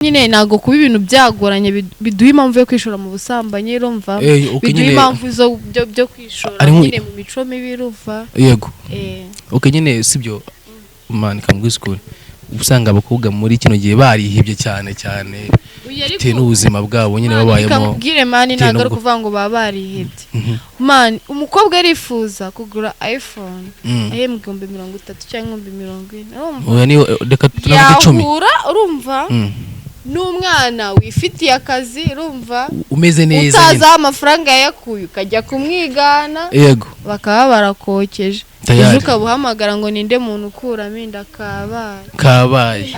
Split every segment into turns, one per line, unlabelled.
Nyine ntabwo kuba ibintu byagoranye biduha impamvu yo kwishora mu busambanyi, urumva?
Okay,
biduha
nyine
impamvu zo byo kwishora nyine mu mico mibi, urumva?
Yego. Okay, nyine sibyo man, kambwiza ukuri, usanga abakobwa muri kino gihe barihebye cyane cyane
Oya, ariko
bitewe n'ubuzima bwabo nyine
man,
babayemo.
Reka nkubwire man,
Bitewe
ntabwo ari
n'ubwo-
ukuvuga ngo baba barihebye. Man, umukobwa arifuza kugura iPhone ahembwa 30,000 cyangwa 40,000, urumva?
Oya, niyo reka tunavuge 10.
Yahura, urumva, n'umwana wifitiye akazi, urumva,
umeze neza
utazi
nyine.
aho amafaranga yayakuye, ukajya kumwigana, bakaba barakokeje.
Tayari.
Ejo ukaba uhamagara ngo ninde muntu ukuramo inda, kabaye.
Kabaye.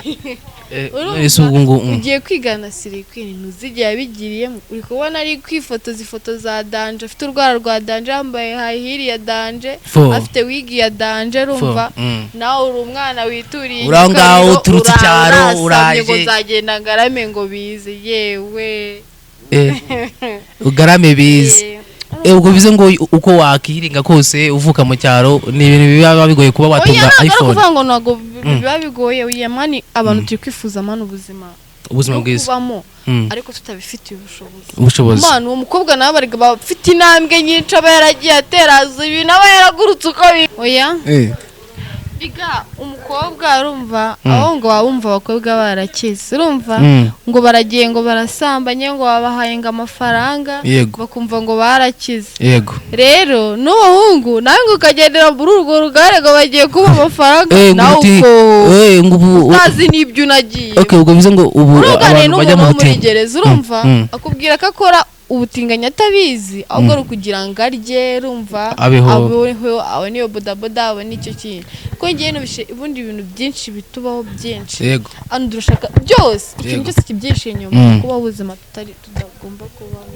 Urumva?
None se ubu ngo
Ugiye kwigana slay queen, ntuzigera yabigiriyemo. Uri kubona ari kwifotoza ifoto za danger, afite urwara rwa danger, yambaye high heel ya danger,
Fo.
afite wig ya danger, urumva?
Fo.
Nawe uri umwana wituriye
Uri aho ngaho,
igikabiro,
uturutse icyaro,
urasamye
uraje.
ngo nzagenda ngarame ngo bize, yewe.
Ugarame bize. Ubwo bivuze ngo uko wakiringa kose uvuka mu cyaro, ni ibintu biba bigoye kuba
Oya,
watunga
ntabwo ari
iPhone.
ukuvuga ngo ntabwo biba bigoye. Oya man, abantu turi kwifuza man ubuzima
ubuzima
bwo
bwiza
kubamo, ariko tutabifitiye ubushobozi.
Ubushobozi.
Man, uwo mukobwa nawe bari bafite intambwe nyinshi, aba yaragiye ateraza ibintu, aba yaragurutse uko biri. Oya, biga umukobwa, urumva, aho ngo waba wumva abakobwa barakize, urumva, ngo baragiye ngo barasambanye, ngo babahaye ngo amafaranga, bakumva ngo barakize. Rero n'umuhungu nawe ngo ukagendera muri urwo rugare ngo bagiye kuba amafaranga,
ngo
nawe
uti
uko
ngo ubu
utazi n'ibyo unagiye.
Okay, ubwo bivuze ngo ubu
Uruganiye
abantu bajya
n'umuntu
mu
wo muri
butinganyi
gereza, urumva, akubwira ko akora ubutinganyi atabizi, ahubwo ari ukugira ngo arye, urumva,
Abeho.
abeho, abone iyo bodaboda, abone icyo kintu. Kuko ngewe numvise ubundi ibintu byinshi bitubaho byinshi, hano turashaka byose, ikintu cyose kibyihishe inyuma, kubaho ubuzima tutari tutagomba kubaho.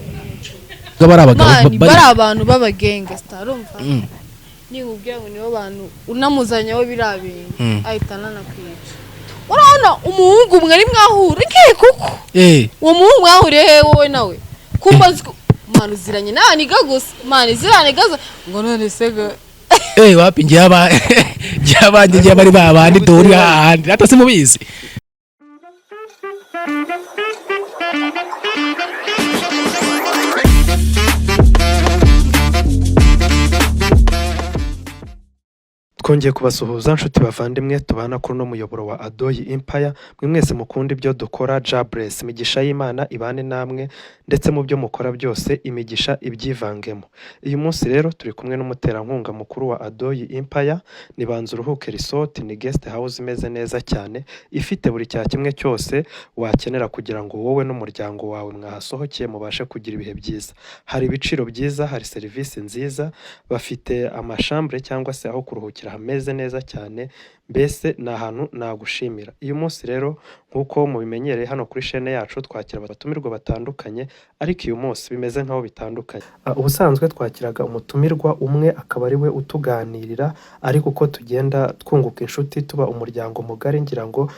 Bari abagabo
Man, bari abantu b'abagangsta, urumva, ninkubwira ngo nibo bantu unamuzanyeho biriya bintu, ahita ananakwica. Urabona umuhungu mwari mwahura ngiye kuko uwo muhungu mwahuriye he wowe nawe kumba nzi ko man uziranye nawe niga gusa, man, ziriya niga ngo none se go
Wapi, ngiye aba ngiye abanjye, ngiye bari babandi duhurira hahandi, hata simubizi.
Twongeye kubasuhuza nshuti bavandimwe tubana kuri uno muyoboro wa Adoyi Empire, mwe mwese mukunda ibyo dukora. Jaburesi, imigisha y'Imana ibane namwe, ndetse mu byo mukora byose imigisha ibyivangemo. Uyu munsi rero turi kumwe n'umuterankunga mukuru wa Adoyi Empire, ni Banza Uruhuke Resort. Ni guest house imeze neza cyane, ifite buri cya kimwe cyose wakenera kugira ngo wowe n'umuryango wawe mwahasohokeye mubashe kugira ibihe byiza. Hari ibiciro byiza, hari serivisi nziza, bafite amachambre cyangwa se aho kuruhukira hameze neza cyane. Mbese ni ahantu nagushimira. Uyu munsi rero, nk'uko mubimenyereye hano kuri chaîne yacu, twakira abatumirwa batandukanye, ariko uyu munsi bimeze nk'aho bitandukanye. Ubusanzwe twakiraga umutumirwa umwe akaba ari we utuganirira, ariko uko tugenda twunguka inshuti, tuba umuryango mugari, ngira ngo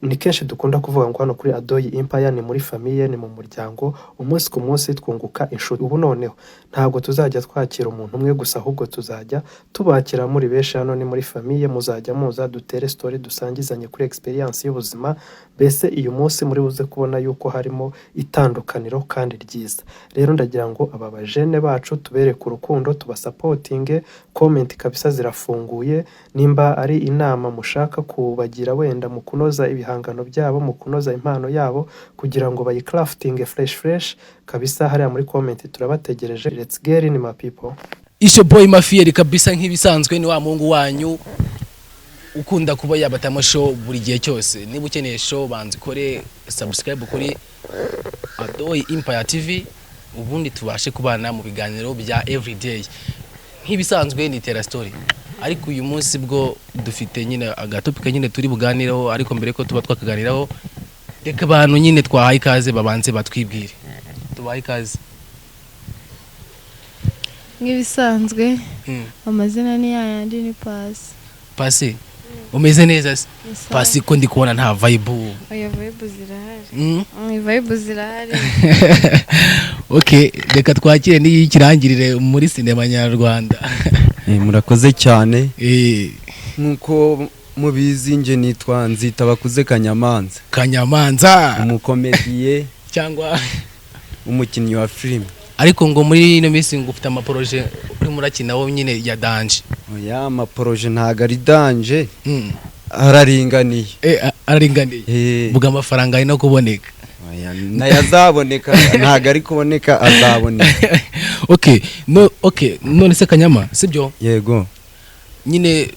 ni kenshi dukunda kuvuga ngo hano kuri Adoyi Empire ni muri famille, ni mu muryango. Umunsi ku munsi twunguka inshuti. Ubu noneho ntabwo tuzajya twakira umuntu umwe gusa, ahubwo tuzajya tubakira muri benshi. Hano ni muri famille, muzajya muza dutere story, dusangizanye kuri experience y'ubuzima. Mbese uyu munsi muri buze kubona yuko harimo itandukaniro kandi ryiza. Rero ndagira ngo aba bajene bacu tubereke urukundo, tubasupportinge. Comment kabisa zirafunguye, nimba ari inama mushaka kubagira wenda mu kunoza ibihangano byabo, mu kunoza impano yabo, kugira ngo bayicraftinge fresh fresh kabisa, hariya muri comment turabategereje. Let's get in, my people.
It's your boy Mafiyeri kabisa, nk'ibisanzwe ni wa muhungu wanyu ukunda kuba yabatamo show buri gihe cyose. Niba ukeneye show, banza ukore subscribe kuri Adoyi Empire TV, ubundi tubashe kubana mu biganiro bya everyday. Nk'ibisanzwe ni Tera Story, ariko uyu munsi bwo dufite nyine agatopic nyine turi buganireho. Ariko mbere ko tuba twakaganiraho, reka abantu nyine twahaye ikaze babanze batwibwire. Tubahe ikaze.
Nk'ibisanzwe, amazina ni yayandi, ni Pasi.
Pasi, umeze neza se?
Ni sawa.
Pasi, ko ndi kubona nta vibe?
Oya, vibe zirahari. Vibe zirahari.
Okay, reka twakire n'iy'ikirangirire muri sinema nyarwanda.
Murakoze cyane. Nk'uko mubizi, nje nitwa Nzita Bakuze Kanyamanza.
Kanyamanza.
Umukomediye.
Cyangwa
umukinnyi wa filime.
Ariko ngo muri ino minsi ngo ufite amaprojet urimo urakina wowe nyine ya danger.
Oya, amaprojet ntago ari danger. Araringaniye.
Araringaniye. Vuga amafaranga ari no kuboneka.
Oya, nayo azaboneka, ntago ari kuboneka, azaboneka.
Okay, no, okay, none se Kanyama, sibyo?
Yego.
Nyine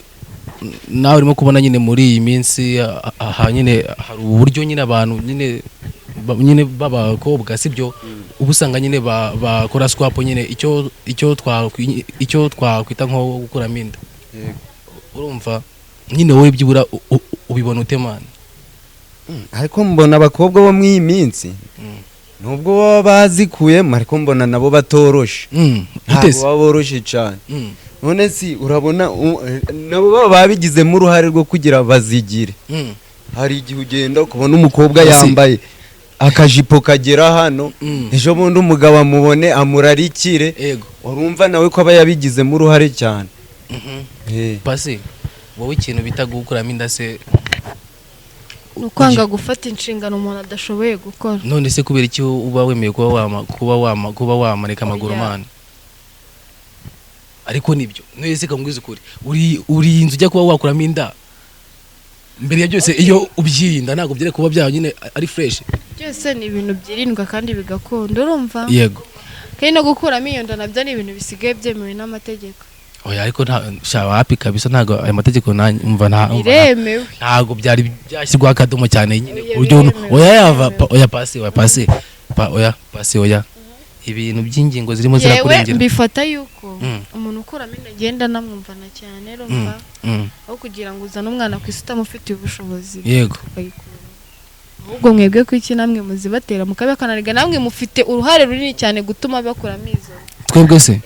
nawe urimo kubona nyine muri iyi minsi aha nyine hari uburyo nyine abantu nyine nyine b'abakobwa, sibyo, uba usanga nyine bakora swap nyine, icyo twakwita nko gukuramo inda.
Yego.
Urumva nyine wowe byibura ubibona ute, man?
Ariko mbona abakobwa bo muri iyi minsi, nubwo baba bazikuyemo, ariko mbona nabo batoroshe. Ntabwo
Utese?
baba boroshe cyane. None si urabona nabo baba babigizemo uruhare rwo kugira bazigire. Hari igihe ugenda ukabona umukobwa yambaye akajipo kagera hano, ejo bundi umugabo amubone amurarikire. Urumva nawe ko aba yabigizemo uruhare cyane.
Pasi, wowe ikintu bita gukuramo inda se?
Ni ukwanga gufata inshingano umuntu adashoboye gukora.
None se kubera iki uba wemeye kuba wamarika amaguru?
Oya.
Man, ariko nibyo, none se kambwiza ukuri, uri inzu ujya kuba wakuramo inda, mbere ya byose iyo ubyirinda ntabwo byari kuba byawe nyine ari fresh?
Byose ni ibintu byirindwa kandi bigakunda, urumva?
Yego.
Kandi no gukuramo iyo nda nabyo ni ibintu bisigaye byemewe n'amategeko.
Oya, ariko nta sha, wapi kabisa, ntabwo ayo mategeko umva
Biremewe.
Ntabwo byari byashyirwaho akadomo cyane nyine
Oya,
ku buryo
biremewe,
oya yava
biremewe.
Oya pasi, oya pasi, oya pasi, oya, ibintu by'ingingo zirimo
Yewe,
zirakurengera.
mbifata yuko umuntu ukuramo inda agenda anamwumvana cyane, urumva, aho kugira ngo uzane umwana ku isi utamufitiye ubushobozi ukayikura. Ahubwo mwebwe kuki namwe muzibatera mukabikanarega? Namwe mufite uruhare runini cyane gutuma bakuramo izo.
Twebwe se?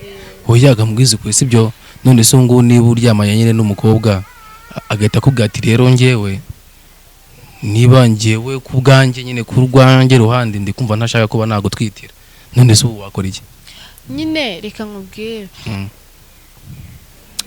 Oya, gamubwiza ukuri, sibyo? None se ubu ngubu niba uryamanye nyine n'umukobwa, agahita akubwira ati: "Rero njyewe, niba njyewe ku bwanjye nyine, ku rwanjye ruhande, ndi kumva ntashaka kuba nagutwitira," none se ubu wakora iki?
Nyine reka nkubwire.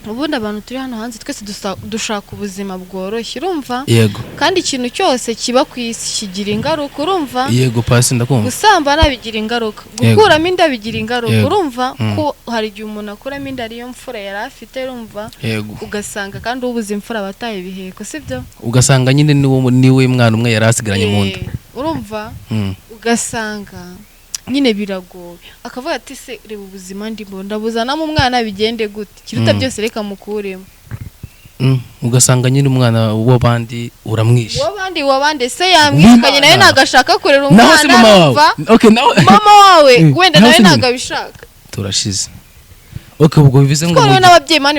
Ubundi abantu turi hano hanze twese dushaka ubuzima bworoshye, urumva?
Yego.
Kandi ikintu cyose kiba ku isi kigira ingaruka, urumva?
Yego pasi, ndakumva.
Gusambana bigira ingaruka.
Yego.
Gukuramo inda bigira ingaruka. Urumva ko hari igihe umuntu akuramo inda ariyo mfura yari afite, urumva?
Yego.
Ugasanga kandi ubuze imfura aba ataye ibiheko, sibyo?
Ugasanga nyine niwe mwana umwe yari asigaranye mu nda.
Urumva, ugasanga nyine biragoye, akavuga ati: "Se reba ubuzima ndimo, ndabuzanamo umwana bigende gute? Kiruta byose reka mukuremo."
Ugasanga nyine umwana w'abandi uramwishe.
Uw'abandi, uw'abandi se yamwirukanye nawe
W'Imana.
ntabwo ashaka kurera
Naho se
umwana.
mama wawe?
Urumva?
Okay, nawe
Mama wawe wenda
naho
nawe
se nyine.
ntabwo abishaka.
Turashize. Okay, ubwo bivuze ngo
Kuko hariho n'ababyeyi, man,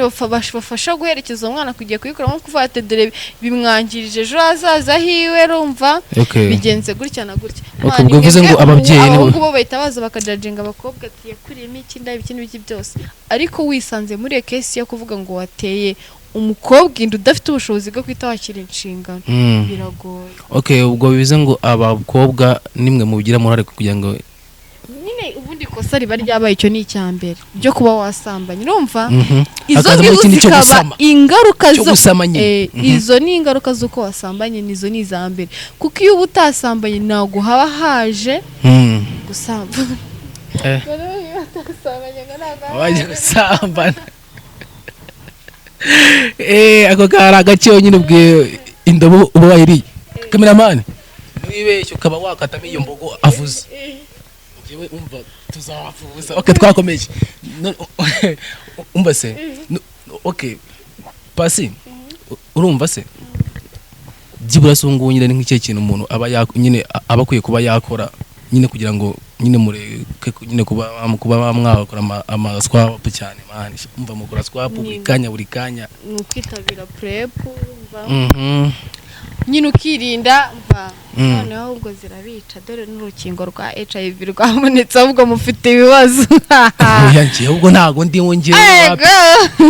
bafasha guherekeza umwana kugiye kuyikuramo, kuvuga ati: "Dore bimwangirije ejo hazaza hiwe, urumva, bigenze gutya na gutya."
Okay,
Man,
ubwo bivuze ngo
mwebwe
ababyeyi nibo-
abahungu bo bahita baza bakajudginga abakobwa ati: "Yakuriyemo iki nda, ibiki n'ibiki byose." Ariko wisanze muri iyo case yo kuvuga ngo wateye umukobwa inda udafite ubushobozi bwo guhita wakira inshingano, biragoye.
Okay, ubwo bivuze ngo abakobwa nimwe mubigiramo uruhare kugira ngo
Nyine ubundi ikosa riba ryabaye, icyo ni icya mbere byo kuba wasambanye, urumva? Izo
Hakazamo
ngizo
ikindi cyo
zikaba
gusama.
ingaruka
Cyo
zo
gusama nyine.
Izo ni ingaruka z'uko wasambanye, nizo ni iza mbere, kuko iyo uba utasambanye ntabwo haba haje gusambana. Iyo utasambanye ngo ntabwo haba
Wajya
haje
gusambana. Ako kari agaciro nyine, ubwiye indobo uba wayiriye. Cameraman, nibeshye ukaba wakatamo iyo mbogo avuze. Njyewe umva tuzafuza. Okay, twakomeje. Umva se. Okay. Pasi. Urumva se? Byibura se ubu ngubu nyine ni nk'ikihe kintu umuntu aba nyine aba akwiye kuba yakora nyine kugira ngo nyine mureke nyine kuba mwakora ama swap cyane, man? Umva mukora swap buri kanya, buri kanya.
Ni ukwitabira PrEP, urumva? Nyine ukirinda mva. Noneho ahubwo zirabica, dore n'urukingo rwa HIV rwabonetse, ahubwo mufite ibibazo.
Oya, njyewe ubwo ntago ndimo, njyewe wapi.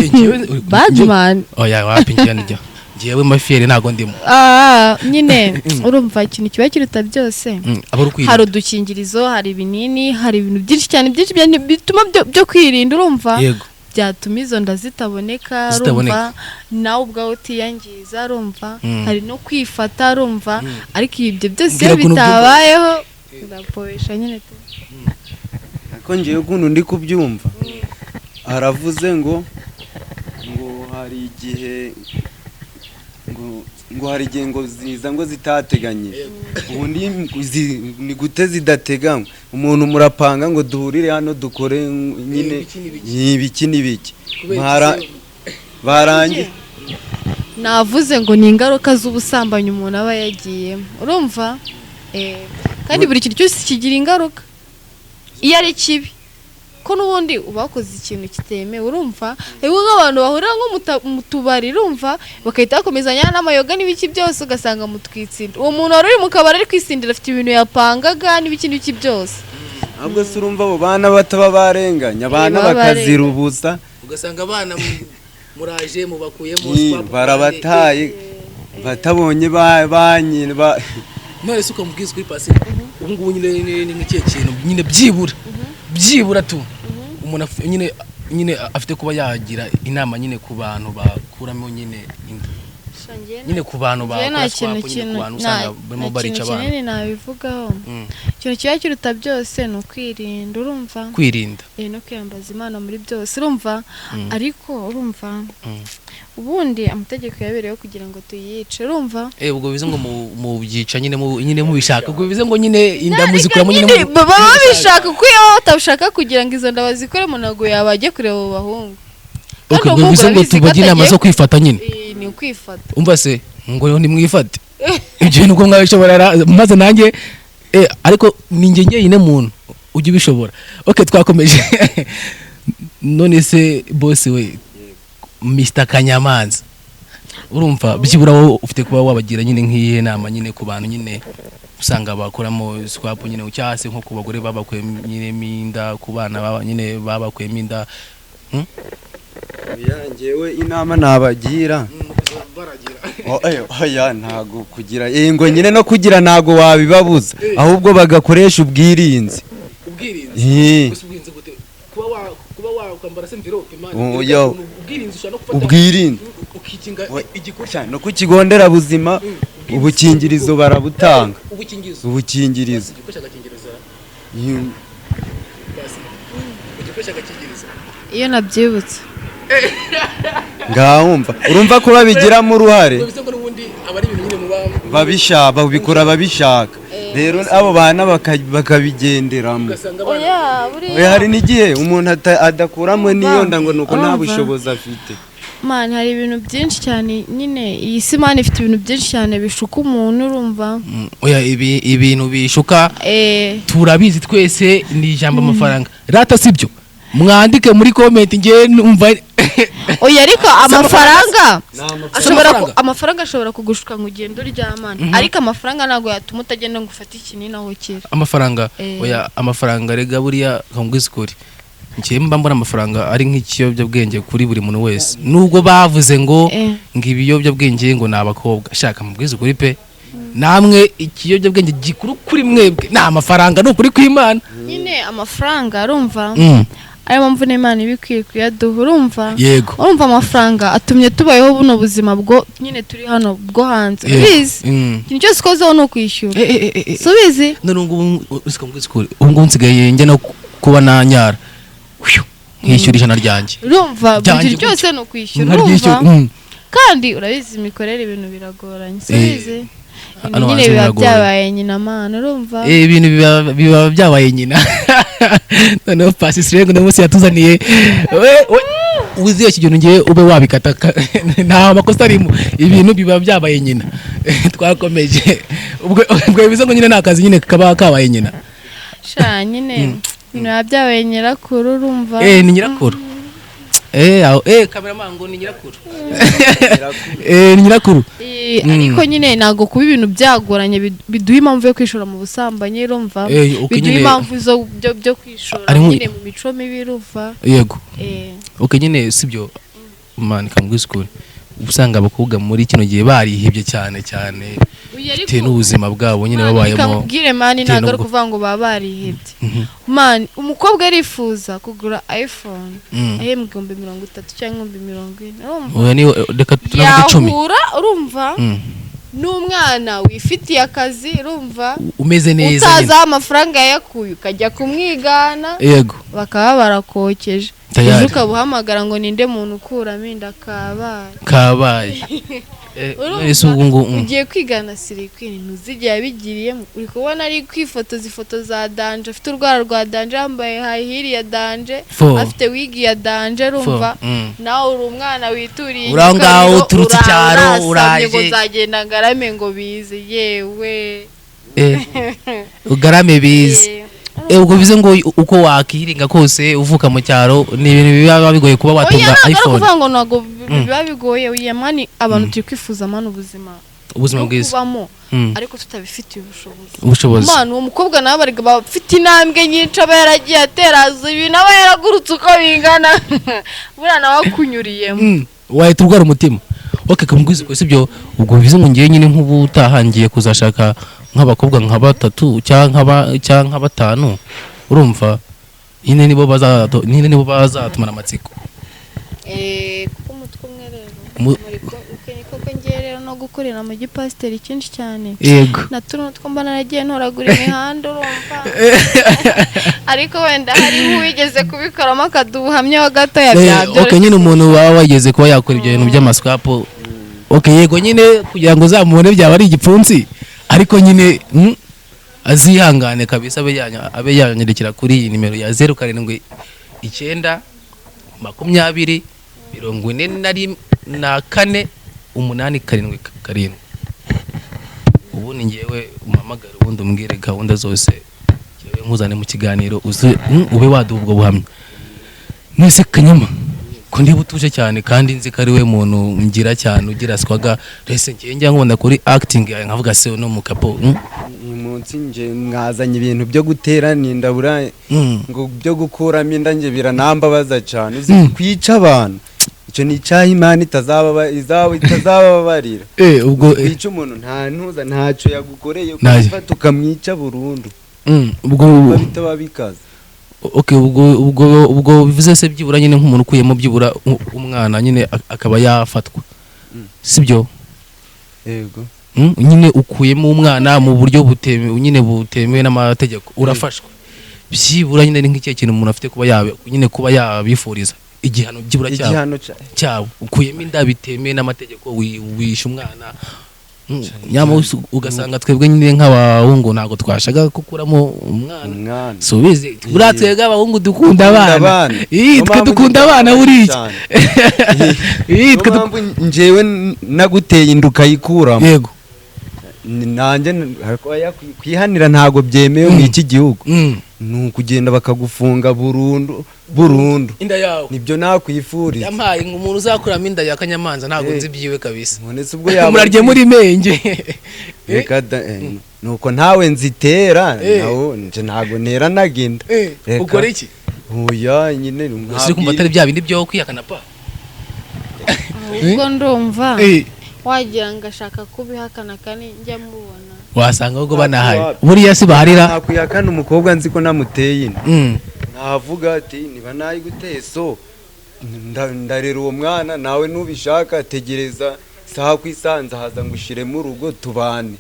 Ego.
Njyewe
Badman.
Oya, wapi, njyewe njya njyewe mafiyeri ntago ndimo.
Ah, nyine urumva ikintu kiba kiruta byose,
Aba ari ukwirinda.
hari udukingirizo, hari ibinini, hari ibintu byinshi cyane, byinshi cyane bituma byo kwirinda, urumva?
Yego.
Byatuma izo nda zitaboneka,
Zitaboneka.
urumva, nawe ubwawe utiyangiza, urumva, hari no kwifata, urumva, ariko ibyo byose
Mbwira
iyo
ukuntu ubyumva.
bitabayeho urapoesha nyine tu.
Ariko ngewe ukuntu ndi kubyumva, aravuze ngo hari igihe ngo hari igihe ngo ziza ngo zitateganyije. Ubundi ni gute zidateganywa? Umuntu murapanga ngo duhurire hano dukore nyine
Ibiki n'ibiki.
Ibiki n'ibiki.
Kubera iki
Barangi
Navuze ngo ni ingaruka z'ubusambanyi umuntu aba yagiyemo, urumva. Kandi buri kintu cyose kigira ingaruka iyo ari kibi, ko n'ubundi uba wakoze ikintu kitemewe, urumva. Hariho nk'abantu bahurira nko mu tubari, urumva, bagahita bakomezanya n'amayoga n'ibiki byose, ugasanga mutwitsindira. Uwo muntu wari uri mu kabari ari kwisindira afite ibintu yapangaga n'ibiki n'ibiki byose.
Ahubwo se urumva abo bana bataba barenganya abana
Baba
bakazira ubusa?
Ugasanga abana muraje mubakuyemo swap,
Barabataye batabonye ba nyina
None se ukamubwiza kuri pasi ubu ngubu nyine ni nk'ikihe kintu nyine byibura tu umuntu nyine afite kuba yagira inama nyine ku bantu bakuramo nyine inda, nyine ku bantu
Njyewe nta
bakora
kintu
swap, nyine ku bantu
nta
usanga barimo
nta
barica
kintu
abana?
kinini nabivugaho. Ikintu kiba kiruta byose ni ukwirinda, urumva.
Kwirinda.
No kwiyambaza Imana muri byose, urumva. Ariko urumva, ubundi amategeko yabereyeho kugira ngo tuyice, urumva.
Ubwo bivuze ngo mubyica nyine nyine mubishaka, ubwo bivuze ngo nyine inda muzikuramo nyine
Nyine baba babishaka, kuko iyo batabishaka kugira ngo izo nda bazikuremo ntabwo yabajya kureba abo bahungu.
Okay,
Kandi
ubwo
uwo
bivuze
muhungu
ngo
urabizi ko
tubagira inama
atagiye
zo kwifata nyine.
Ni ukwifata.
Umva se, ngo nimwifate, ibyo bintu ubwo mwabishobora maze nanjye ariko ni njye njyenyine muntu ujya ubishobora. Okay, twakomeje. None se boss we, Mr Kanyamanza, urumva byibura wowe ufite kuba wabagira nyine nk'iyihe nama nyine ku bantu nyine usanga bakoramo swap nyine, cyangwa se nko ku bagore babakuyemo nyine inda, ku bana baba nyine babakuyemo inda?
Oya, njyewe inama nabagira. Oya, ntago kugira ngo nyine no kugira ntago wabibabuza, ahubwo bagakoresha ubwirinzi.
Ubwirinzi? Gusa ubwirinzi gute? Kuba wakwambara se envelope, man?
Oya.
Ubwirinzi ushobora no gufata
Ubwirinzi.
ukikinga igikuta.
No ku kigo nderabuzima ubukingirizo barabutanga.
Ubukingirizo?
Ubukingirizo.
Ugikoresha agakingirizo? Basi ugikoresha agakingirizo?
Iyo nabyibutse.
Ngahumva, urumva ko babigiramo uruhare.
Ubwo bivuze ngo n'ubundi aba ari ibintu nyine muba
Babishaka, babikora babishaka. Rero abo bana bakabigenderamo.
Ugasanga abana
Oya, buriya
Oya, hari n'igihe umuntu adakuramo n'iyo nda ngo ni uko nta
Urumva?
bushobozi afite.
Man, hari ibintu byinshi cyane nyine, iyi si, man, ifite ibintu byinshi cyane bishuka umuntu, urumva.
Oya, ibi ibintu bishuka turabizi twese, ni ijambo amafaranga rata, sibyo? Mwandike muri comment, ngewe numva.
Oya, ariko amafaranga ashobora
Amafaranga.
Amafaranga ashobora kugushuka ngo ugende uryamane, ariko amafaranga ntabwo yatuma utagenda ngo ufate ikinini aho kiri.
Amafaranga? Oya, amafaranga rega buriya nkubwize ukuri, njyewe mba mbona amafaranga ari nk'ikiyobyabwenge kuri buri muntu wese, nubwo bavuze ngo ngo ibiyobyabwenge ngo ni abakobwa. Shaka mubwize ukuri pe, namwe ikiyobyabwenge gikuru kuri mwebwe ni amafaranga, ni ukuri kw'Imana.
Nyine amafaranga, urumva, ariyo mpamvu n'Imana iba ikwiye kuyaduha, urumva. Urumva, amafaranga atumye tubayeho buno buzima bwo nyine turi hano bwo hanze. Ubizi, ikintu cyose ukozeho ni ukwishyura. Si ubizi?
None ubu ngubu usika mubwize ukuri, ubu ngubu nsigaye njya no kuba nanyara, nkishyura 100 ryanjye.
Urumva, buri
Byanjye
kintu cyose ni ukwishyura.
Nkaryishyura.
Urumva, kandi urabizi imikorere, ibintu biragoranye, si ubizi? Ibintu
Hano
nyine
hanze
biba
biragoye.
byabaye nyina, mana, urumva.
Ibintu biba byabaye nyina. Noneho pasi sirengo uno munsi yatuzaniye we uziye iki kintu, ngiye ube wabikata nta makosa arimo, ibintu biba byabaye nyina. Twakomeje. Ubwo bivuze ngo nyine ni akazi nyine kaba kabaye nyina.
Sha, nyine ibintu biba byabaye nyirakuru, urumva.
Ni nyirakuru. Aho cameraman ngo ni nyirakuru, ni nyirakuru.
Ariko nyine ntabwo kuba ibintu byagoranye biduha impamvu yo kwishora mu busambanyi, urumva.
Okay,
Biduha
nyine
impamvu zo byo kwishora nyine mu mico mibi, urumva.
Yego. Okay, nyine sibyo, man, kamubwize ukuri. Usanga abakobwa muri kino gihe barihebye cyane cyane bitewe n'ubuzima bwabo nyine babayemo.
Kamubwire man,
bitewe
ntabwo ari
n'ubwo-
ukuvuga ngo baba barihebye man. Umukobwa arifuza kugura iPhone ahembwa 30,000 cyangwa 40,000, urumva?
Oya, ni reka tunavuge 10.
Yahura, urumva, n'umwana wifitiye akazi, urumva,
Umeze neza
utazi
nyine.
aho amafaranga yayakuye, ukajya kumwigana, bakaba barakokeje.
Tayari.
Ejo ukaba uhamagara ngo ninde muntu ukuramo inda, kabaye.
Kabaye.
Urumva?
None se ubu ngo
Ugiye kwigana Slay Queen, ntuzigera yabigiriyemo. Uri kubona ari kwifotoza ifoto za danger, afite urwara rwa danger, yambaye high heel ya danger, afite wig ya danger, urumva? Nawe uri umwana wituriye
Uri aho ngaho,
igikabiro,
uturutse icyaro,
urasamye
uraje.
ngo nzagenda ngarame ngo bize, yewe.
Ugarame bize. Ubwo bize ngo uko wakiringa kose uvuka mu cyaro, ni ibintu biba bigoye kuba
Oya,
watunga
ntabwo ari
iPhone.
ukuvuga ngo ntabwo biba bigoye. Oya man, abantu turi kwifuza man ubuzima
Ubuzima
bwo
bwiza.
kubamo, ariko tutabifitiye ubushobozi.
Ubushobozi.
Man, uwo mukobwa nawe aba afite intambwe nyinshi aba yaragiye atera, ibintu aba yaragurutse uko bingana, buriya nawe akunyuriyemo.
Wahita urwara umutima. Okay, kamubwiza ko sibyo. Ubwo bivuze ngo ngiye nyine nk'ubu utahangiye kuzashaka nk'abakobwa nka batatu cyangwa nka batanu, urumva nyine nibo bazatumara amatsiko.
Kuko umutwe umwe rero muri koko ngiye rero no gukorera mu gipasiteri cyinshi cyane, na tuno two mbona naragiye ntoragura imihanda, urumva, ariko wenda hari nk'uwigeze kubikoramo akaduha ubuhamya ho gatoya, byaba
Okay, nyine umuntu waba wageze kuba yakora ibyo bintu by'amaswapu, okay, yego nyine kugira ngo uzamubone byaba ari igipfunsi, ariko nyine azihangane kabisa, abe yanyandikira kuri iyi nimero ya 079 20 41 4 8 7 7. Ubundi ngewe umuhamagare, ubundi umbwire gahunda zose, ngewe nkuzane mu kiganiro, uze ube waduha ubwo buhamya. Mwese Kanyama, ko ndiba utuje cyane kandi nzi ko ari we muntu ngira cyane ugira swagger rese, ngewe njya nkunda kuri acting yawe nkavuga se no mukapo.
Uyu munsi nje mwazanye ibintu byo guterana inda buriya, ngo byo gukuramo inda, nje biranambabaza cyane. Uzi kwica abantu, icyo ni icyaha Imana itazababarira.
Ubwo
Kwica umuntu nta ntuza, ntacyo yagukoreye,
Ntayo.
ukamufata ukamwica burundu,
Ubwo
biba bitaba bikaze.
Okay, ubwo bivuze se byibura nyine nk'umuntu ukuyemo byibura umwana nyine akaba yafatwa, sibyo?
Yego.
Nyine ukuyemo umwana mu buryo butemewe nyine, butemewe n'amategeko, urafashwa. Byibura nyine ni nk'ikihe kintu umuntu afite kuba yabe nyine kuba yabifuriza, igihano byibura cyabo?
Igihano cya
Cyabo, ukuyemo inda bitemewe n'amategeko, wishe umwana. Nyamara ugasanga twebwe nyine nk'abahungu ntabwo twashaka gukuramo umwana.
Umwana.
Si ubizi, buriya twebwe abahungu dukunda abana.
Abana.
Ii,
Niyo
twe
mpamvu
dukunda
njye
abana buriya.
cyane.
Ii, twe
Niyo mpamvu njyewe naguteye inda ukayikuramo, nanjye ariko oya, kwihanira ntabwo byemewe mu iki gihugu. Ni ukugenda bakagufunga burundu burundu.
Inda yawe.
Nibyo nakwifuriza.
Yampaye umuntu uzakuramo inda ya Kanyamanza ntabwo
Eh.
nzi ibyiwe kabisa.
None se ubwo yaba
Murarye muri menge.
Reka da, nuko ntawe nzitera. Nawo nje ntabwo nteranaga inda. Reka.
Ukora iki?
Oya nyine.
Ese kumva atari bya bindi byo kwihakana pa?
Ubwo ndumva wagira ngo ashaka kubihakana kandi njya mubona.
Wasanga ahubwo banahari, buriya si baharira.
Nakwihakana umukobwa nzi ko namuteye inda, navuga ati niba nayiguteye so ndarera uwo mwana nawe, nubishaka tegereza isaha ku isaha nzahaza ngushiremo urugo tubane.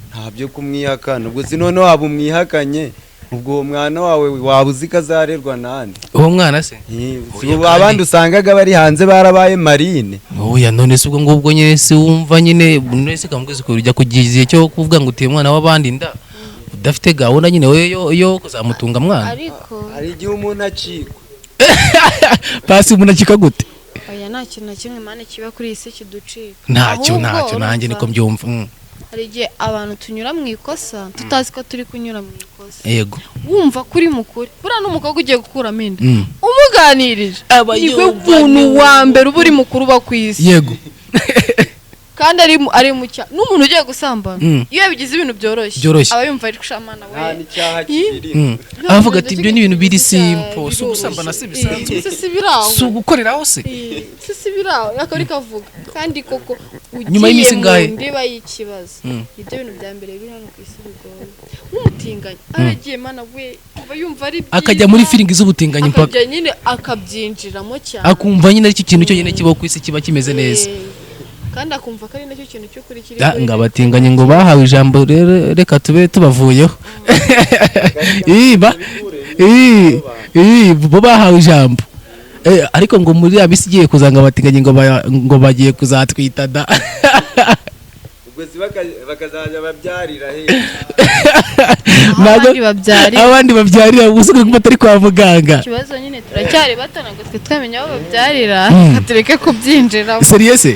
Nta byo kumwihakana. Ubwo si none waba umwihakanye, ubwo uwo mwana wawe waba uzi ko azarerwa nande?
Uwo mwana se?
Si
Oya,
ubu
kandi-
abandi usangaga bari hanze barabaye marine.
Oya, none se ubwo ngubwo nyine si wumva nyine, none se kamubwiza ukuntu ujya kugira igihe cyo kuvuga ngo uteye umwana w'abandi inda udafite gahunda nyine we yo kuzamutunga mwana?
Ariko
Hari igihe umuntu acikwa.
Pasi, umuntu akika gute?
Oya, nta kintu na kimwe man kiba kuri iyi si kiducika.
Ntacyo.
Ahubwo
Ntacyo, nanjye niko
urumva,
mbyumva.
Hari igihe abantu tunyura mu ikosa tutazi ko turi kunyura mu ikosa. Wumva ko uri mukuri, buriya n'umukobwa ugiye gukuramo inda, umuganirije
Aba
niwe
yumva
muntu
niwe
wa mbere uba uri mukuru uba ku isi. Kandi ari mu cyaha n'umuntu ugiye gusambana, iyo yabigize ibintu byoroshye,
Byoroshye.
aba yumva ari gushamana we.
Nta n'icyaha kibirimo.
Avuga ati ibyo ni ibintu biri simple, si ugusambana, si bisanzwe,
Si si biraho,
si ugukoreraho se.
Si si biraho, akaba ari kavuga kandi koko.
Nyuma y'iminsi
Ugiye mu
ingahe?
ndiba y'ikibazo, ibyo bintu bya mbere biri hano ku isi bigoye, nk'umutinganyi aragiye, mana we, aba yumva ari byiza.
Akajya muri feeling z'ubutinganyi mpaka
Akajya nyine akabyinjiramo cyane.
Akumva nyine aricyo kintu cyonyine kibaho ku isi kiba kimeze neza.
Kandi akumva ko ari nacyo kintu cy'ukuri kiri
Ya,
kuri
ngo abatinganyi ngo bahawe ijambo rero, reka tube tubavuyeho. Ii, bo bahawe ijambo. Ariko ngo muri ya bisi igiye kuza, ngo abatinganyi ngo bagiye kuzatwita da.
Ubwo si bakazajya babyarira he?
Aho abandi babyarira.
Abandi babyarira gusa kuko batari kwa muganga.
Ikibazo nyine turacyari bato, ntabwo twe twamenya aho babyarira. Reka tureke kubyinjiramo.
Sérieux?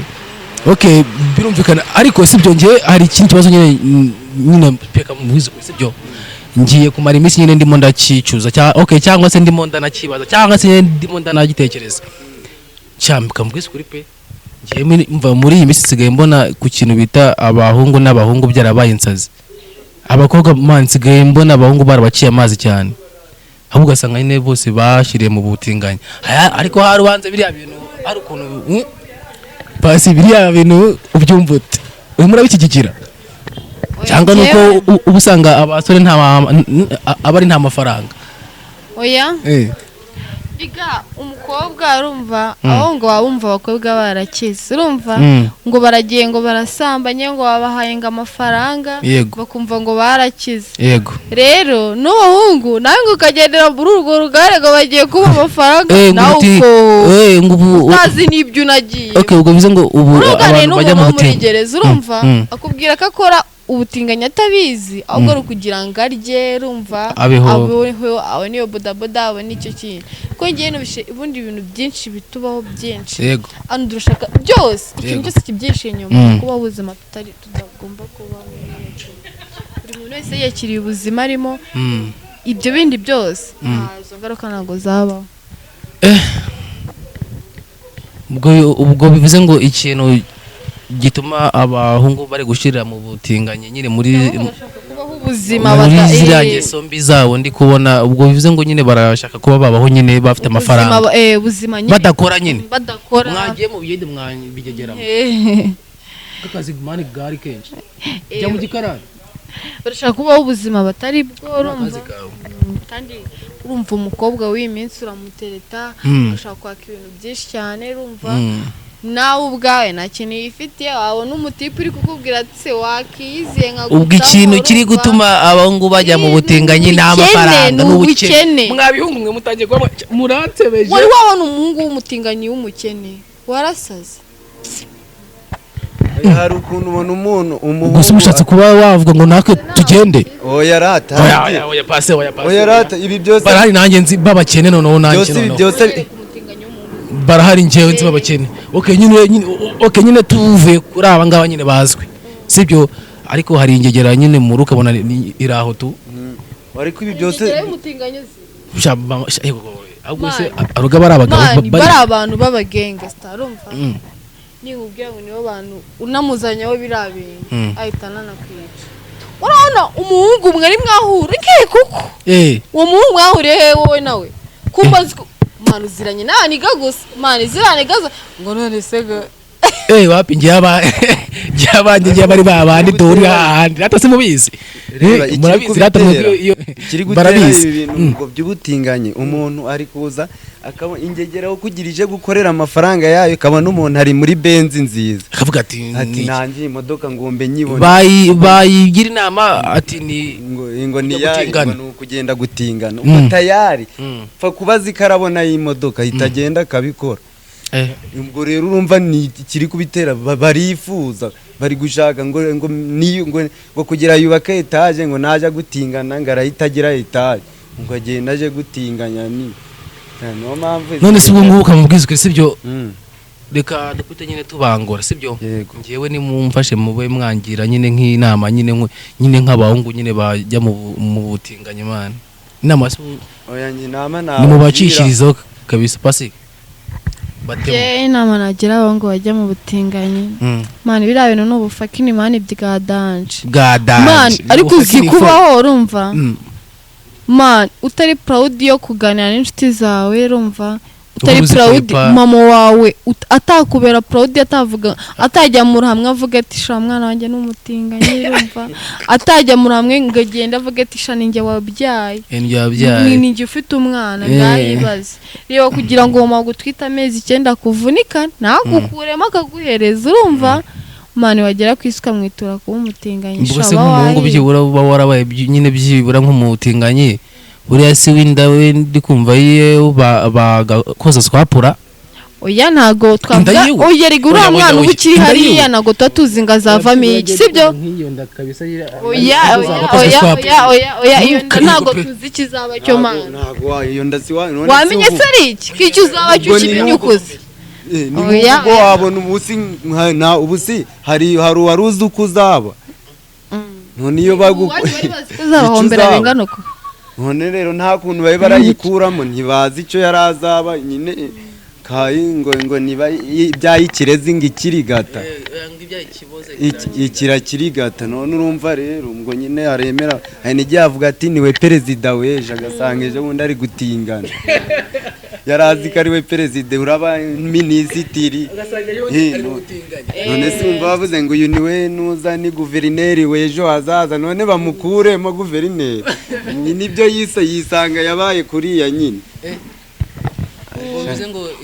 Okay, birumvikana, ariko si byo, ngiye hari ikindi kibazo nyine peka mubizi, si byo, ngiye kumara iminsi nyine ndimo ndakicuza okay, cyangwa se ndimo ndanakibaza, cyangwa se nyine ndimo ndanagitekereza cyambika mbwiza kuri pe. Ngiye mva muri iyi minsi nsigaye mbona ku kintu bita abahungu n'abahungu byarabaye insazi. Abakobwa man, nsigaye mbona abahungu barabaciye amazi cyane, ahubwo ugasanga nyine bose bashyiriye mu butinganyi. Ariko hari ubanza biriya bintu hari ukuntu, pasi biriya bintu ubyumva ute? Urimo urabishyigikira cyangwa nuko uba usanga abasore nta aba ari nta mafaranga?
Oya. Biga umukobwa arumva aho ngo waba wumva abakobwa barakize, urumva ngo baragiye, ngo barasambanye, ngo babahaye ngo amafaranga, bakumva ngo barakize. Rero n'umuhungu nawe ngo ukagendera muri urwo rugare ngo bagiye kuba amafaranga,
ngo
nawe
uti
uko
ngo ubu
utazi n'ibyo unagiye.
Okay, ubwo bivuze ngo ubu
Uruganira
abantu bajya
n'umuntu
mu
wo muri
butinganyi
gereza, urumva akubwira ko akora ubutinganyi atabizi, ahubwo ari ukugira ngo arye, urumva,
Abeho.
abeho, abone iyo bodaboda, abone icyo kintu. Kuko ngewe numvise ubundi ibintu byinshi bitubaho byinshi, hano durashaka byose, ikintu cyose kibyihishe inyuma, kubaho ubuzima tutari tutagomba kubaho. Buri muntu wese yiyakiriye ubuzima arimo, ibyo bindi byose nta ngaruka ntabwo zabaho.
Ubwo bivuze ngo ikintu gituma abahungu bari gushyira mu butinganyi nyine muri
Bashaka kubaho ubuzima
muri ziriya ngeso mbi zabo ndi kubona, ubwo bivuze ngo nyine barashaka kuba babaho nyine bafite amafaranga,
ubuzima nyine
badakora nyine.
Badakora.
Mwagiye mu biyede mwabigegeramo, akazi mani gari kenshi, jya mu gikarani.
Barashaka kubaho ubuzima batari bwo, urumva.
Akazi kawe.
Kandi urumva umukobwa w'iyi minsi uramutereta, ugashaka kwaka ibintu byinshi cyane, urumva, nawe ubwawe nta kintu yifitiye, wabona umutipe uri kukubwira ati se wakiyiziye nka
Ubwo ikintu kiri gutuma abahungu bajya mu
Ni
butinganyi ni
ubukene,
amafaranga?
ni
Ni ubukene.
ubukene.
Mwabihungu mwe mutangiye kuba muransebeje.
Wari wabona umuhungu w'umutinganyi w'umukene? Warasaze.
Hari ukuntu ubona umuntu umuhungu
Gusa ushatse kuba wavuga ngo natwe tugende.
Oya rata.
Oya, oya, oya, pase, oya, pase.
Oya rata, ibi byose
Barahari, nanjye nzi babakene noneho nanjye
byose ibi
noneho
byose
Umutinganyi w'umuhungu.
Barahari, njyewe nzi babakene. Okay, nyine okay, nyine tuvuye kuri aba ngaba nyine bazwi, sibyo? Ariko hari ingegera nyine mu rugo ukabona iraho tu.
Ariko ibi byose
Ingegera y'umutinganyi uzi?
Yego, ahubwo se
Man.
aruga bari abagabo
Mani, bari abantu b'abagengesita, urumva, ninkubwira ngo nibo bantu unamuzanyeho biriya bintu, ahita ananakwica. Urabona umuhungu mwari mwahura ngiye kuko uwo muhungu mwahuriye he wowe nawe kumba nzi ko mani uziranye n'abaniga gusa, mani ziraniga ngo none se ngo
Wapi, ngiye abanjye ngiye bari babandi duhurira hahandi rata, simubizi.
Reba, ikiri
Murabizi rata mwebwe iyo
ikiri gutera
barabizi.
ibi bintu ngo by'ubutinganyi, umuntu ari kuza akaba ingegeraho kugira ije gukorera amafaranga yayo, ikabona umuntu ari muri Benz nziza,
akavuga ati
ati
ni iki?
Nanjye iyi modoka ngombe nyibone.
Bayigira inama ati ni
ngo ni
kujya
yayo
gutingana.
Ngo ni ukugenda gutingana ubwo tayari pfa kuba azi ko arabona iyi modoka ahita agenda akabikora. Ubwo rero urumva ni ikiri kubitera, barifuza, bari gushaka ngo niyo ngo kugira yubake etaje, ngo naje gutingana ngo arahita agira etaje, ngo agenda aje gutinganya ni niyo mpamvu.
None se ubu ngubu ukamubwiza ukuri, sibyo?
Mm.
Reka dukute nyine tubangura, sibyo?
Yego.
Ngewe nimumfashe mube mwangira nyine nk'inama nyine nyine nk'abahungu nyine bajya mu butinganyi, man, inama se
Oya, njye inama nabagira
nimubacishirizeho kabisa pasi. Batemo.
Njye inama nagira abahungu bajya mu butinganyi, man, biriya bintu ni ubufakini, man, bwa danger.
Bwa
Man,
danger.
ariko uzi kubaho, urumva, man, utari proud yo kuganira n'inshuti zawe, urumva, utari
Uzi
proud
kwepa.
mama wawe atakubera proud, atavuga, atajya mu ruhamwe avuga ati: "Sha, mwana wanjye ni umutinganyi," urumva, atajya mu ruhamwe ngo agende avuge ati: "Sha, ninjye wabyaye."
Wabyaye.
Ni ninjye ufite umwana. Ngayibaze, reba, kugira ngo mama gutwita amezi 9 akuvunika ntagukuremo akaguhereza, urumva, man, wagera ku isi ukamwitura kuba umutinganyi.
Ubwo se
Sha,
nk'umuhungu
wabaye.
byibura uba warabaye nyine byibura nk'umutinganyi, buriya si w'inda we ndi kumva ye bagakoza swapura?
Oya, ntago twavuga.
Inda yiwe?
Oya, rega uriya
Oya, oya,
mwana uba
oya.
ukiri
Inda
hariya
yiwe?
ntago tuba tuzi ngo azavamo iki, sibyo? Oya, oya, oya, oya, oya, oya, iyo nda ntago tuzi ikizaba cyo, mana.
Ntabwo iyo nda si wa none se
Wamenye se ari iki ko icyo uzaba cyo
Ubwo ni
ukimenya ukuze?
Ni
Oya,
nk'ubwo
oya.
wabona ubusi na ubusi hari uwari uzi uko uzaba, none iyo bagu
Iwacu bari bazi ko uzabahombera
Icyo uzaba.
bingana uko.
None rero nta kuntu bari barayikuramo, ntibazi icyo yari azaba nyine, kayi ngo niba byayikirezi ngo ikirigata ikirakirigata. None urumva rero ngo nyine aremera, hari n'igihe avuga ati niwe perezida w'ejo, agasanga ejo bundi ari gutingana, yari azi ko ari we perezida, uraba minisitiri. None se wumva bavuze ngo uyu niwe nuza ni guverineri w'ejo hazaza, none bamukuremo guverineri? Ni nibyo yise yisanga yabaye kuriya nyine.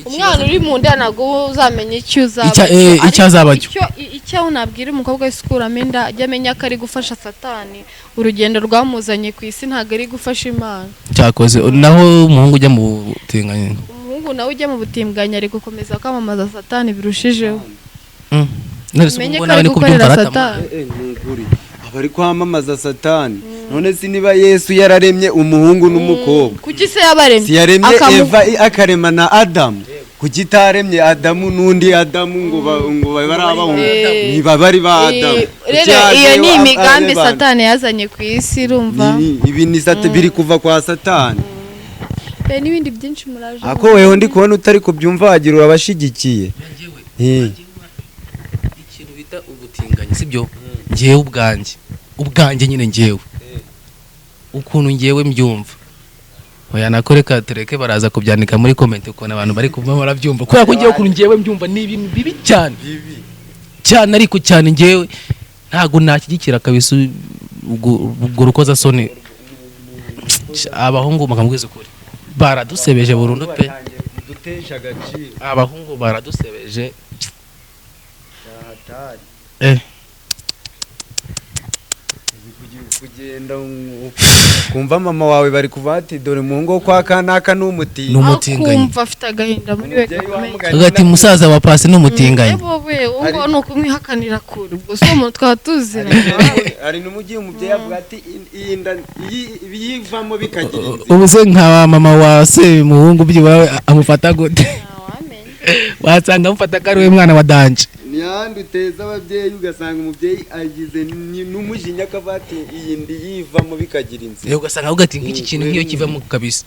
Umwana uri mu nda ntabwo uba uzamenya icyo uzaba cyo.
Icyo
Ariko
azaba cyo.
Icyo nabwira umukobwa wese ukuramo inda, ajya amenya ko ari gufasha Satani urugendo rwamuzanye ku isi, ntabwo ari gufasha Imana.
Cyakoze naho umuhungu ujya mu butinganyi?
Umuhungu nawe ujya mu butinganyi ari gukomeza kwamamaza Satani birushijeho.
None se
Umenye
ubwo
ko
nawe
ari
ni kubyumva
gukorera
aratama.
Satani.
Ni ukuri aba ari kwamamaza Satani. None se niba Yesu yararemye umuhungu n'umukobwa,
Kuki se yabaremye?
si yaremye Eva akarema na Adamu? Kuki itaremye Adamu n'undi Adamu ngo babe ari abahungu, niba bari ba Adamu?
Rero
Kuki
iyo ni
hajeho
imigambi
abandi bantu?
Satani yazanye ku isi, urumva.
Ibi ni biri kuva kwa Satani.
Pe, n'ibindi byinshi muraje.
Ako weho ndi kubona utari kubyumva, wagira urabashigikiye.
Ikintu bita ubutinganyi, sibyo? Ngewe ubwanjye nyine, ngewe ukuntu ngewe mbyumva, oya, nako reka tureke, baraza kubyandika muri comment ukuntu abantu bari kuba barabyumva, kubera ko ngewe ukuntu ngewe mbyumva ni ibintu bibi cyane cyane, ariko cyane ngewe ntabwo nashyigikira kabisa ubwo rukozasoni. Abahungu, bakamubwiza ukuri, baradusebeje burundu pe.
Dutesha agaciro.
Abahungu baradusebeje.
Hatari. Kugenda kumva mama wawe bari kuva ati: "Dore umuhungu wo kwa kanaka ni umutinganyi."
Ni umutinganyi.
Akumva afite agahinda muri we
Umubyeyi
gakomeye.
wamuganye.
Hagati musaza wa Pasi ni umutinganyi.
Wowe uwo ni ukumwihakanira kure, ubwo si umuntu twaba tuziranye.
Hari n'umugihe umubyeyi avuga ati: "Iyi nda yivamo bikagira inzira."
Ubu se nka mama wa se muhungu byibura amufata gute?
Ntawamenya.
Wasanga amufata ko ari we mwana wa danger.
Ni handi uteza ababyeyi, ugasanga umubyeyi agize n'umujinya akavuga ati: "Iyi nda yivamo bikagira inzira."
Rero ugasanga avuga ati nk'iki kintu nk'iyo kivamo kabisa.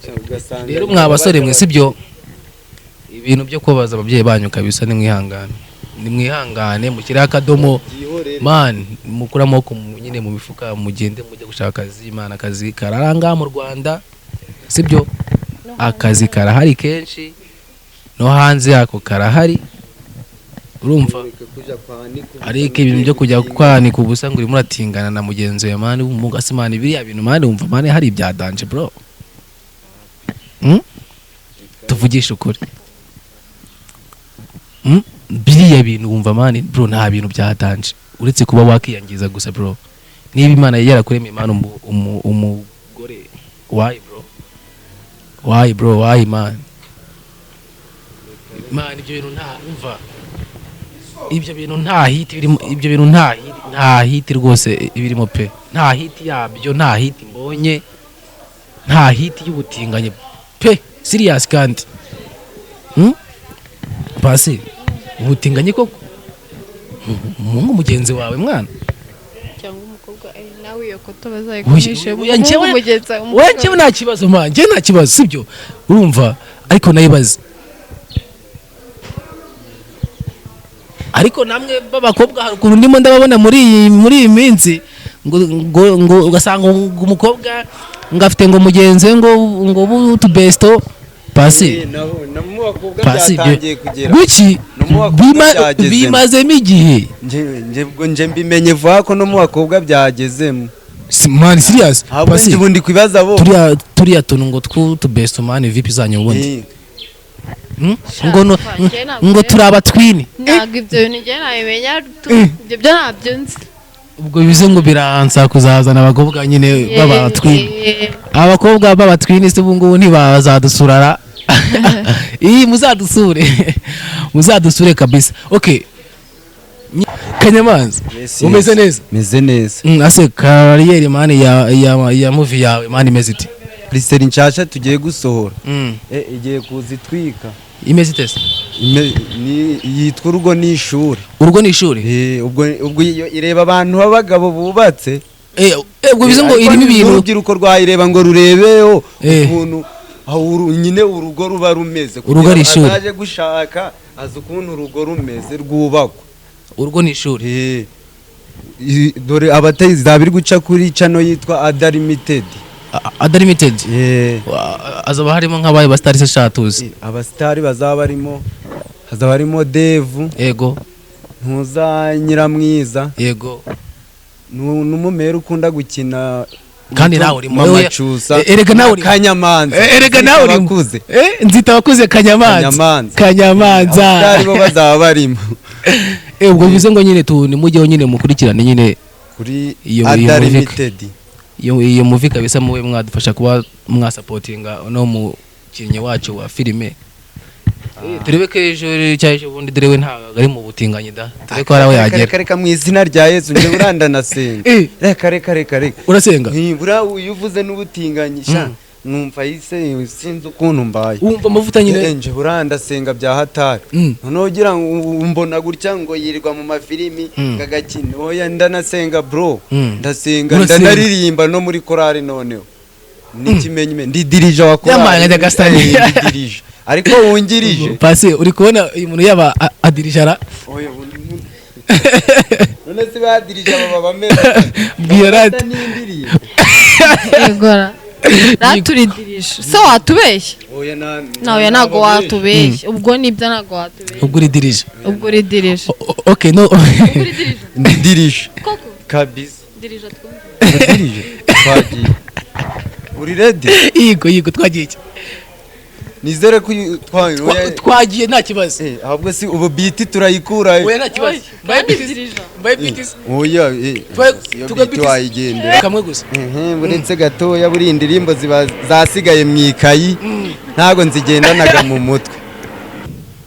Ugasanga
Rero mwa basore mwe, sibyo, ibintu byo kubabaza ababyeyi banyu kabisa, nimwihangane, nimwihangane, mushyireho akadomo.
Byihorere.
Man, mukure amaboko nyine mu mifuka, mugende mujye gushaka akazi. Imana, akazi kararanga mu Rwanda, sibyo? Akazi karahari kenshi, no hanze yako karahari, urumva?
Reka kuja kwanika ubusa.
Ariko ibintu byo kujya kwanika ubusa ngo urimo uratingana na mugenzi wawe, man, w'umuhungu ase, man, biriya bintu, man, wumva, man, hari ibya danger, bro. Tuvugishe ukuri. Biriya bintu wumva, man, bro, nta bintu bya danger uretse kuba wakiyangiza gusa, bro. Niba Imana yarakuremeye, man, umugore, why, bro? Why, bro? Why, man? Man, ibyo bintu nta, umva, ibyo bintu nta hit birimo, ibyo bintu nta hit, nta hit rwose ibirimo pe, nta hit yabyo, nta hit mbonye, nta hit y'ubutinganyi pe, serious kandi. Pasi, ubutinganyi koko, umuhungu mugenzi wawe, mwana?
Cyangwa umukobwa, nawe iyo koto bazayikoreshe.
Oya, oya, njyewe nta kibazo, man, njyewe nta kibazo, sibyo? Urumva, ariko nayibaze. Ariko namwe b'abakobwa hari ukuntu ndimo ndababona muri iyi minsi, ngo ugasanga ngo umukobwa ngo afite ngo mugenzi we ngo utubesto pasi.
Nabo no mu bakobwa
Pasi
byatangiye kugera.
Guki?
No mu bakobwa byagezemo.
Bimazemo igihe.
Nje ubwo nje mbimenye vuba ko no mu bakobwa byagezemo.
Man, serious.
Ahubwo
Pasi,
nje ubundi kwibaza bo.
Turiya tuntu ngo tw'utubesto, man, vipi zanyu ubundi? Ngo
Njye ntabwo
ngo
rero-
turi abatwini.
Ntabwo ibyo bintu njye nabimenya ibyo byo ntabyo nzi.
Ubwo bivuze ngo biransa kuzazana abakobwa nyine b'abatwini. Abakobwa b'abatwini se ubu ngubu ntibazadusurara? Iyi muzadusure, muzadusure kabisa. Okay, Kanyamanza,
Yes,
umeze
yes.
neza?
Meze neza.
Ase career, man, ya movie yawe, man, imeze ite?
Série nshasha tugiye gusohora, igiye kuza itwika.
Imeze ite se?
Yitwa Urugo ni Ishuri.
Urugo ni Ishuri.
Ubwo iyo ireba abantu b'abagabo bubatse.
Ubwo bivuze ngo
Ariko
irimo ibintu
n'urubyiruko rwayireba ngo rurebeho ukuntu aho nyine urugo ruba rumeze,
Urugo ari
kugira
ishuri.
azaje gushaka azi ukuntu urugo rumeze, rwubakwa.
Urugo ni Ishuri.
Dore abatezi zaba iri guca kuri channel yitwa Ada Limited.
Ada Limited. Azaba harimo nk'abaye basitari se shatuzi?
Abasitari bazaba barimo, hazaba harimo Devu, ntuza Nyiramwiza, n'umumera ukunda gukina
Kandi
witwa
nawe urimo.
Mama
Oya,
Cyusa.
Erega nawe urimo.
Kanyamanza.
Erega nawe urimo.
Abakuze.
Nzita abakuze Kanyamanza.
Kanyamanza.
Kanyamanza.
Abasitari bo bazaba barimo.
Ubwo bivuze ngo nyine tu nimujyeho nyine mukurikirane nyine
kuri
iyo
Ada
movie.
Limited.
Iyo movie kabisa muwe mwadufasha kuba mwasapotinga uno mukinnyi wacu wa filime. Turebe ko ejo cyangwa ejo bundi, dore we ntabwo ari mu butinganyi da, turebe ko hari aho
Reka,
yagera.
reka, reka, mu izina rya Yesu, njye burandanasenga. Reka, reka, reka, reka.
Urasenga?
Buriya iyo uvuze n'ubutinganyi sha, numva yise sinzi ukuntu mbaye.
Wumva amavuta nyine.
Nje burandasenga bya hatari. Noneho ugira ngo mbona gutya ngo yirirwa mu mafilimi kagakina, oya, ndanasenga bro. Ndasenga.
Urasenga.
Ndanaririmba no muri korali, noneho n'ikimenyime ndi dirija wa korali.
Yamaye nka Nyagasani.
Ndi dirija ariko wungirije.
Pasi, uri kubona uyu muntu yaba adirijara?
Oya, none se badirija baba bameze
Bwira rati.
n'indiriye.
Yegora raturidirisha se, watubeshya?
Oya, na
Nawe ntabwo watubeshya, ubwo nibyo, ntabwo watubeshya.
Ubwo uri dirija?
Ubwo uridirije.
Okay, no.
Ubwo uridirije.
Ndi dirija.
Koko?
Kabisa.
Dirija twumve.
Dirije, twagiye, uri ready?
Yego, twagiye iki?
Nizere ko twagiye.
Twagiye, nta kibazo.
Ahubwo si ubu biti turayikura?
Oya, nta kibazo. Mbaye
Kandi
biti.
dirija.
Mbaye biti.
Oya, iyo
Tuga
biti
biti.
wayigendera.
Kamwe gusa.
Uretse gatoya, buriya indirimbo ziba zasigaye mu ikayi, ntabwo nzigendanaga mu mutwe,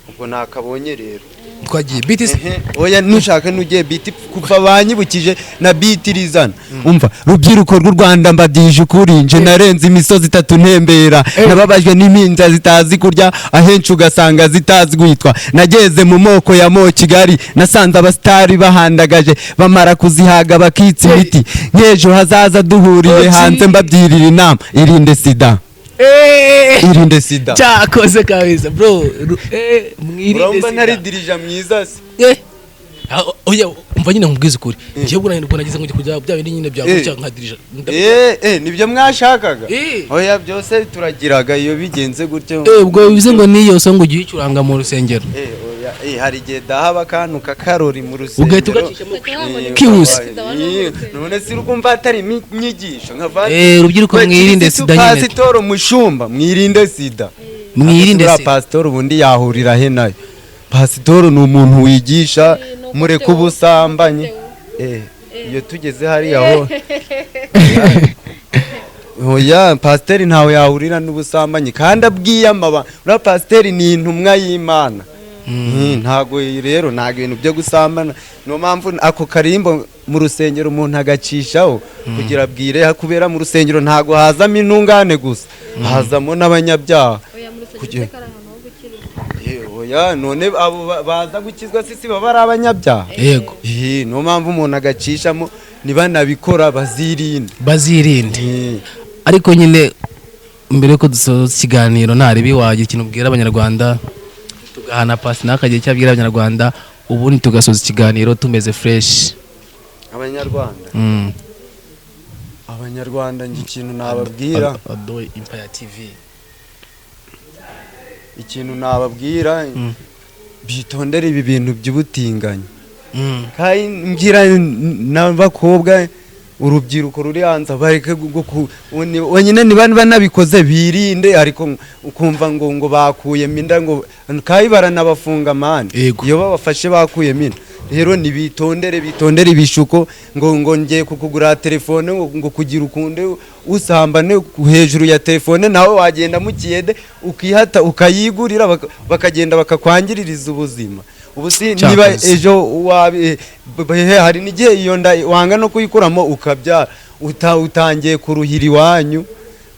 ubwo nakabonye rero.
Twagiye biti.
Oya, nushaka nugiye biti kuva banyibukije na biti rizana. Umva, rubyiruko rw'u Rwanda, mbabyije ukuri, nje narenze imisozi itatu ntembera, nababajwe n'impinja zitazi kurya, ahenshi ugasanga zitazi guhitwa. Nageze mu moko ya mo Kigali, nasanze abasitari bahandagaje, bamara kuzihaga bakitsa imiti. Nk'ejo hazaza duhuriye hanze, mbabyirira inama: irinde sida, irinde sida.
Cyakoze kabisa bro. Mwirinde
Urumva
sida.
ntari dirija mwiza se?
Oya, umva nyine nkubwize ukuri, njyewe ubwo nahindurwa nagize ngo njye kujya bya bindi nyine bya gutya nka dirija.
Nibyo mwashakaga? Oya, byose turagiraga iyo bigenze gutyo.
Ubwo bivuze ngo niyo so ngo ugiye ucuranga mu rusengero?
Oya, hari igihe dahaba akantu kakarori mu rusengero.
Ugahita ugacishamo kihuse.
None si urumva atari inyigisho nka
Urubyiruko, mwirinde sida nyine.
Pasitoro, mushumba, mwirinde sida.
Mwirinde
Uriya
sida.
Pasitoro ubundi yahurira he nayo? Pasitoro ni umuntu wigisha mureke ubusambanyi. Iyo tugeze hariya ho, oya, pasiteri ntawe yahurira n'ubusambanyi kandi abwiyamaba. Uriya pasiteri ni intumwa y'Imana. Ntago rero, ntago ibintu byo gusambana. Niyo mpamvu ako karimbo mu rusengero umuntu agacishaho kugira abwire, kubera mu rusengero ntago hazamo intungane gusa, hazamo n'abanyabyaha. Oya, none abo baza gukizwa si baba ari abanyabyaha?
Yego.
Niyo mpamvu umuntu agacishamo, nibanabikora bazirinde.
Bazirinde. Ariko nyine mbere yuko dusoza ikiganiro, ntarebe wagira ikintu ubwira Abanyarwanda, tugahana pasi nawe akagira icyo abwira Abanyarwanda. Ubundi tugasoza ikiganiro tumeze fresh.
Abanyarwanda, abanyarwanda, njye ikintu nababwira,
Adoy Empire TV.
Ikintu nababwira, bitondere ibi bintu by'ubutinganyi. Kandi mbwira n'abakobwa, urubyiruko ruri hanze, bareke wenyine niba banabikoze birinde. Ariko ukumva ngo bakuyemo inda, ngo kandi baranabafunga, man. Iyo babafashe bakuyemo inda rero, nibitondere, bitondere ibishuko ngo ngiye kukugura telefone, ngo kugira ukunde usambane hejuru ya telefone. Nawe wagenda mu kiyede ukihata ukayigurira, bakagenda bakakwangiririza ubuzima. Ubu si niba ejo hari n'igihe iyo nda wanga no kuyikuramo, ukabyara, utangiye kuruhira iwanyu.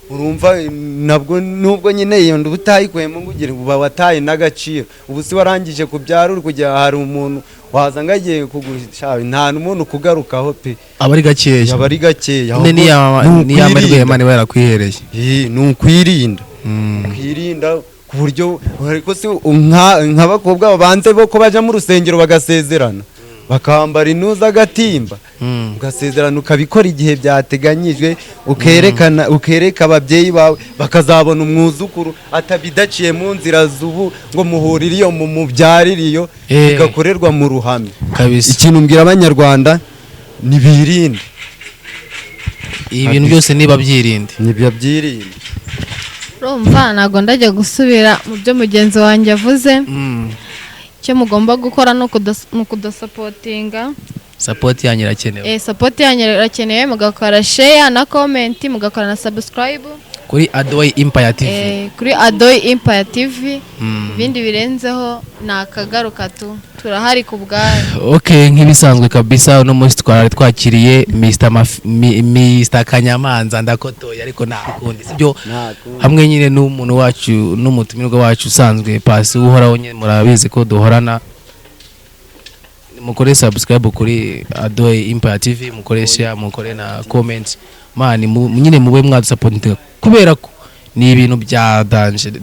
Urumva nabwo nubwo nyine iyo nda uba utayikuyemo, ngo ugire uba wataye n'agaciro. Ubu si warangije kubyara, uri kujya, hari umuntu waza ngo agiye kugurisha? Nta n'umuntu ukugarukaho pe.
Aba ari gakeya.
Yaba ari gakeya.
Nyine
Ahubwo ni
niya mahirwe
ukwirinda.
Imana iba yarakwihereye.
Ni ukwirinda, kwirinda ku buryo. Ariko si nk'abakobwa babanze bo ko bajya mu rusengero bagasezerana, bakambara intuza, agatimba, ugasezerana, ukabikora igihe byateganyijwe, ukerekana, ukereka ababyeyi bawe, bakazabona umwuzukuru atabidaciye mu nzira z'ubu, ngo muhurire iyo mu mubyarire iyo, bigakorerwa mu ruhame. Ikintu mbwira Abanyarwanda, nibirinde.
Ibi bintu byose niba byirinde.
Nibabyirinde.
Urumva, ntabwo ndajya gusubira mu byo mugenzi wanjye avuze. Icyo mugomba gukora ni ukudusupportinga.
Support yanyu irakenewe.
Support yanyu irakenewe, mugakora share na comment, mugakora na subscribe.
Kuri Adoy Empire TV.
Kuri Adoy Empire TV. Ibindi birenzeho ni akagaruka tu, turahari ku bwanyu.
Okay, nk'ibisanzwe kabisa, uno munsi twari twakiriye Mr Kanyamanza, ndakotoye ariko nta kundi, sibyo? Hamwe nyine n'umuntu wacu, n'umutumirwa wacu usanzwe, Pasi uhoraho nyine, murabizi ko duhorana. Mukore subscribe kuri Adoy Empire TV, mukore share, mukore na comment, man. Nyine mube mwadusupportinga kubera ko ni ibintu bya danger.